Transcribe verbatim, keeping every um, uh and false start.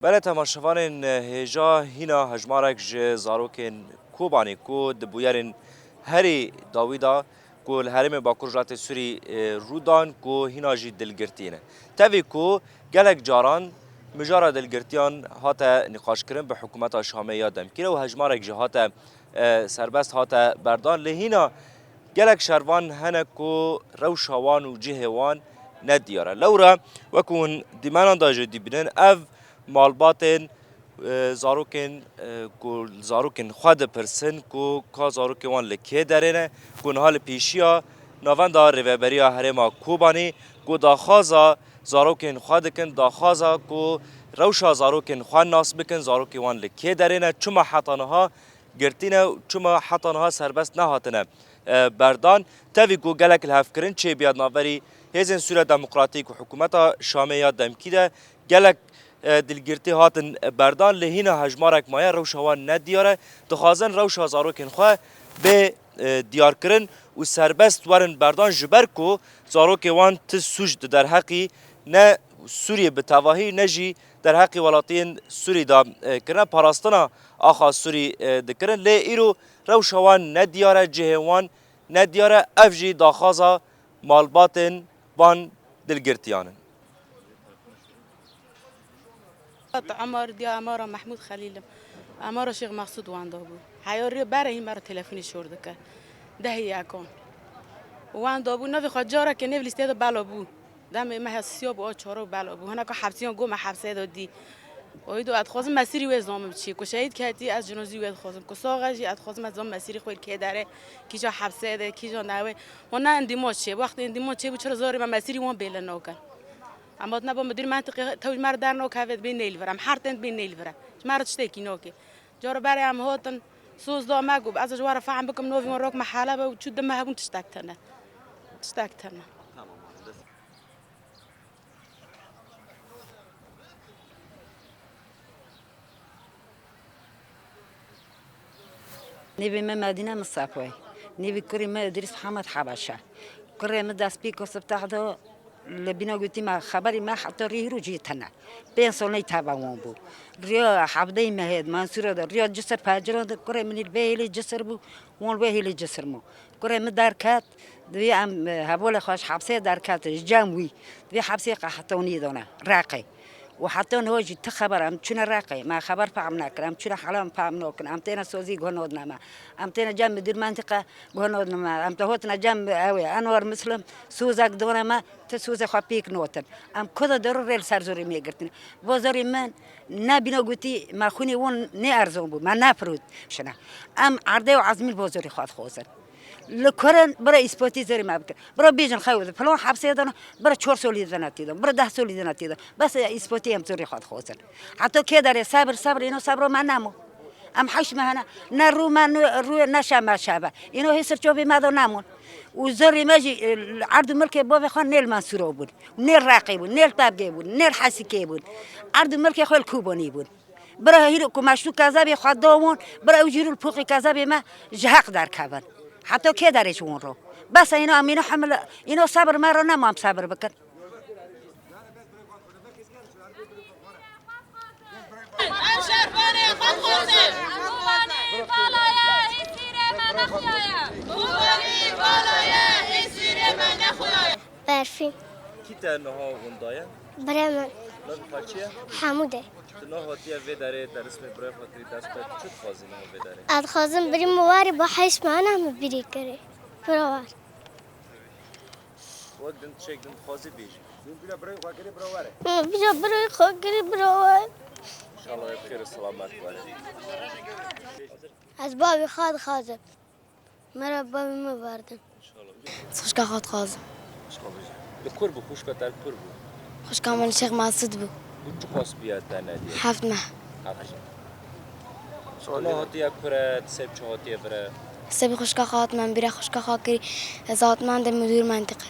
Belê temaşevanên hêja, hîna hejmarek ji zarokên Kobanê ku di bûyerên herî dawî de ku li herêmê Bakur Rojhilatê Sûrî, e, rû dan ku hîna jî dilgirtî ne. Tevî ku gelek caran mijara dilgirtiyan hate nîqaşkirin bi hikûmeta Şamê ya demkî re û hejmarek jî hate, e, serbest hate berdan. Lê hîna gelek şervan hene ku rewşa wan û cihê wan ne diyar e. Lewra wekû hûn dîmenan de jî dibînin, ev malbatên, e, zarokên, e, ku zarokên xwe dipirsin ku ka zarokê wan li kê derê ne, ku niha li pêşiya Navenda Rêveberiya Herêma Kobanê ku daxwaza zarokên xwe dikin, daxwaza ku rewşa zarokên xwe nas bikin, zarokê wan li kê derê ne, çima heta niha girtî ne û çima heta niha serbest nehatine, e, berdan. Tevî ku gelek lihevkirin çêbiya di navberî Hêzên Sûriya Demokratîk û hikûmeta Şamê ya demkî de, gelek, e, dilgirtî hatin berdan, lê hîna hejmarek maye rewşa wan ne diyar e. Dixwazin rewşa zarokên xwe bê, e, diyarkirin û serbest werin berdan, ji ber ku zarokê wan ti sûc di derheqî ne Sûriyê bi tevahî ne jî derheqî welatiyên Sûrî de, e, kirine, parastina axa Sûrî, e, dikirin. Lê îro rewşa wan ne diyar e, cihê wan ne diyar e. Ev jî daxwaza malbatên van dilgirtiyan in. Emar diya Emara Mehmûd Xelîl im. Emara Şêx Mexsûd wenda bû. Heya rê bere hî me re telefonê şor dike. Dehê yekan. Wenda bû, navê xwe careke nêv lîstê de bela bû. Demê me hesiya bû, a çaro bela bû. Hineka hepsiyan got me hepsê de dî. Oydu ez dixwazim mesîrî wê zanim çi. Ku şehîd ketî, ez cinozî wê dixwazim. Ku sax e jî ez dixwazim ez zanim mesîrî xwe li kê derê. Kîja hepsê de, kîja newê. Wan ne endîma çê. Wextê endîma çê bû, çira zarê me mesîrî wan bêle nakin. Em hatine bo midîr mentiqê tew ji me re dernakeve, dibê neyl vir. Em her tên dibê neyl vir. Ji me re tiştekî nake. Cara berê em hatin, soz da me, got, ez ji we re fehm bikim, novî wan rok me Heleb e û çû di meh bûn tiştek tune. Tiştek tune. Nêvê me Medîne Misapoy. Nêvê kurê me Îdrîs Hemed Hebeşe. Kurê me destpêka sibteh de li bîna gotî me xeberî me heta rê hîro cihê tune. Pênc sal ney teva wan bû. Riya hevdeyê mehê di Mansûra de, riya Cisir Pecira de, kurê min li vê hêlê Cisir bû, wan li wê hêlê Cisir bû. Kurê min derket, divê em, e, hevalê xwe ji hepsê derket, ji cem wî. Divê hepsê qehtanî dane, Reqê. Û heta niha jî ti xeber, em çûne Reqê, me xeber fehm nekir, em çûne Heleb fehm nakin, em têne sozî guh nadine me, em têne cem midîr mentiqe guh nadine me, em te hotine cem ew ê, Enwer Muslim, sozek dane me, ti sozê xwe pêk notin. Em ku de derû rê li ser zorê me girtine. Bo zorê min ne bîna gotî me xwînê wan nê erzan bû, me nefirot. Şine. Em erdê û ezmîn bo zorê xwe dixwazin. Li kurin bira îspatî zorê me bikin. Bira bêjin xew di filan hepsê de ne, bira çar solî de ne tê de, bira deh solî de ne tê de. Bes îspatî em zorê xwe dixwazin. Heta kê derê sebir, sebir, îno sebra me nemo. Em heş meh ne, ne rû me, ne rû, ne şev me şev e. Îno hê sirçovê me de nemûn. Û zorê me jî, e, erd û milkê bavê xwe nê li Mensûra bûn, nê li Reqê bûn, nê li Tebgê bûn, nê li Hesîkê bûn. Erd û milkê xwe li Kobanê bûn. Bira hîro ku me şû kezebê xwe da wan, bira ew jî rû li poqê kezebê me ji heq derkevin. Heta kê derê ji wan re? Bes e, îno em îno hemil, îno sebir me re nema em sebir bikin. Em şervanê xwe dixwazin. Kobanê vala ye, hîsîrê me nexuyaye. Kobanê vala ye, hîsîrê me nexuyaye. Berfîn. Kî te niha winda ye? Birê min. Navê xwe çi ye? Hemûd e. Tu niha hatiye vê derê, te rismê birê xwe kirî dest xwe, tu çi dixwazî niha vê derê? Ez dixwazim birî min warê bo heyş me hene min birî kirî. Pira war. Wek din tişek din dixwazî bêjî. Min bira birayê xwe kirî bira were. Înşallah bi xêr û selamet were. Ez bavê xwe dixwazim. Mera bavê min verdin. Înşallah. Ez xwişka xwe dixwazim. Xwişka bêjî. Li kur bû, xwişka te li kur bû? Xwişka min li Şêx Mesûd bû. Û çiqas bûye te nedîye? Heft meh. Heft meh. Tu niha hatiye kure, tu sebê çi hatiye vire? Sebê xwişka xwe hatime, min bira xwişka xwe kirî, ez hatime de midûr mentiqe.